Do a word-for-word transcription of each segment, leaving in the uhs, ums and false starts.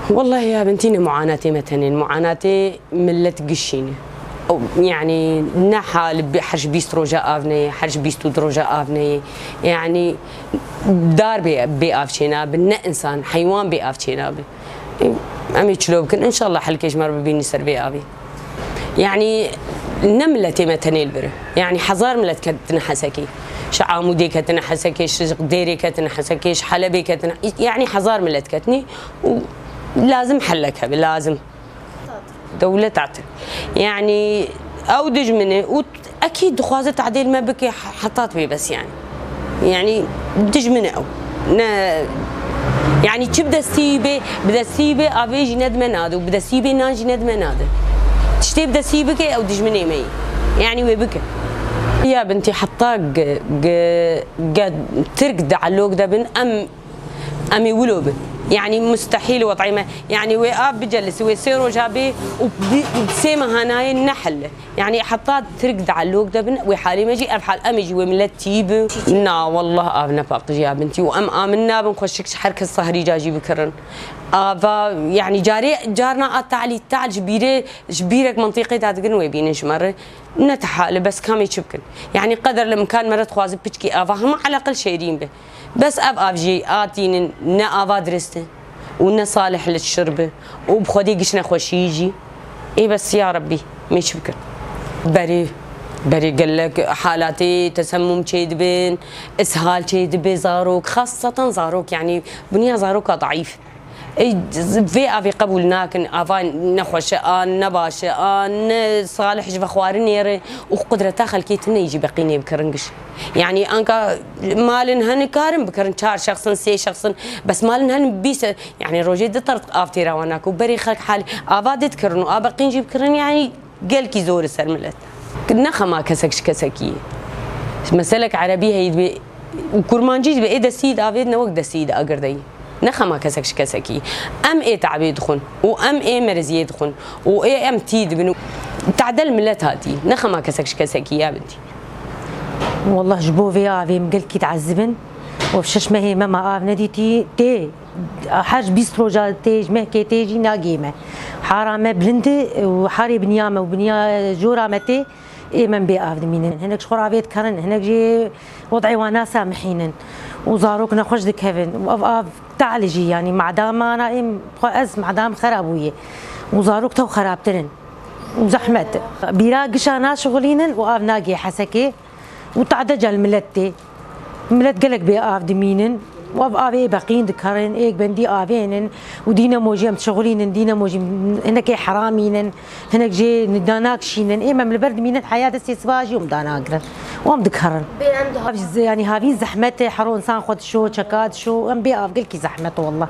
Wellahî ya bintî ne muanatê me tenê, muanatê millet gişî ne. Ew, yanî ne hal bi-, her ji bîst roja av neyê, her ji bîst û du roja av neyê. Yanî dar bê, bê av çênabe, ne insan, heywan bê av çênabe. Em ê çilo bikin, înşallah helkê ji me re bibînî ser vê avê. Yanî ne miletê me tenê li vir e. Yanî hezar milet ketine Hesekê. Ji Amûdê ketine Hesekê, ji Dêrê ketine Hesekê, ji Helebê ketine, yanî hezar milet ketine û lazim hellek hebe, lazim. Dewlet atil. Yanî ew dijmin e û ekîd dixwaze tadê li me bike he-, heta bê bes yanî. Yanî dijmin e ew. Ne, yanî çi bi destî bê, bi destî bê avê jî ne di me nade û bi destî bê nan jî ne di me nade. Tiştê bi destî bike ew dijminê me ye. Yanî wê bike. Ya bintî heta ge, ge, ge Tirk di elok de bin em Em ê wilo bin. Yanî mustehîl wetayê me. Yanî wê av bicelise, wê sê roja bê û bi-, sê meha nayê ne helle. Yanî heta Tirk di elok de bin, wê halê me jî ev hal, em ê jî wê milet tî bi. Na, wallah av ne paqijî ya bintî û em amin nabin xweşik ji her kes sahrî cajî bikirin. Ava, yanî carê, carna a talî, tal ji bîrê, ji bîrek mintîqê dadigirin wê bînin ji me re. Ne ti hal e, bes kamê çi bikin? Yanî qeder li imkan me re dixwaze piçkî ava, hema eleqel şêrîn be. Bes ev av jî a tînin ne ava dirist e û ne salih li şirb e û bi xwedê giş nexweşiyî jî. Ê bes ya Rebbî, mê çi bikin? Berê, berê gelek halatê tesemûm çêdibin, ishal çêdibe zarok, xaseten zarok, yanî biniya zaroka daîf. Ê, vê avê qebûl nakin, ava nexweş e, a ne baş e, a ne salih ji vexwarinê re û qudreta xelkê tune jî beqînê bikirin giş. Yanî anka malin hene karin bikirin çar şexsin, sê şexsin, bes malin hene bîst, yanî rojê du tert av têra wan nake û berê xelk halî ava dê dikirin û a beqîn jî bikirin, yanî gelkî zor e ser milet. Ne xema kesek ji kesekî ye. Meselek erebî heyî dibe û kurmancî dibe, ê destî de avêt ne wek destî de agir de ye. Ne xema kesek ji kesekî ye. Em ê te'bê dixwin û em ê mereziyê dixwin û ê em tî dibin û tadel milet hatî. Ne xema kesek ji kesekî ya bintî. Wallah ji bo vê avê em gelkî diezibin. Û şeş mehê me ma av nedîtî tê. Her bîst roja tê, ji mehkê tê jî nagê me. Hara me bilind e û harê biniya me û biniya jora me tê, ê me bê av dimînin. Hinek ji xwe re avê dikerin, hinek jî wed'ê wan nasamihînin. Û zarok nexweş dikevin. Û ev av tal jî, yanî madamana êm xwe ez madam xera bûye. Û zarok tew xerabtir in. Û zehmet. Bîra gişa naşixulînin û av nagê Hesekê. Û tade cel milet tê. Milet gelek bê av dimînin. Û ev avê ê beqîn dikarin, ê bendî avênin. Û dînemo jî em dişixulînin, dînemo jî hinekê heramînin, hinek jê danak şînin. Ê em li ber dimînin heya destê siba jî em danagirin. Û em dikarin. Bê em diha- Yanî havîn zehmet e, hero insan xwe dişo, çeka dişo. Em bê av gelkî zehmet wallah.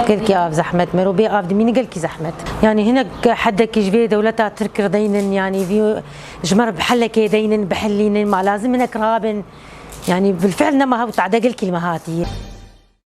Gelkî av zehmet, mero bê av dimînin gelkî zehmet. Yanî hinek hedekî ji vê dewleta Tirk re deynin, yanî vî ji me re bi helekê deynin, bihilînin, ma lazim hinek rabin. Yanî bilfiil nema hew tade gelkî li me hatiye.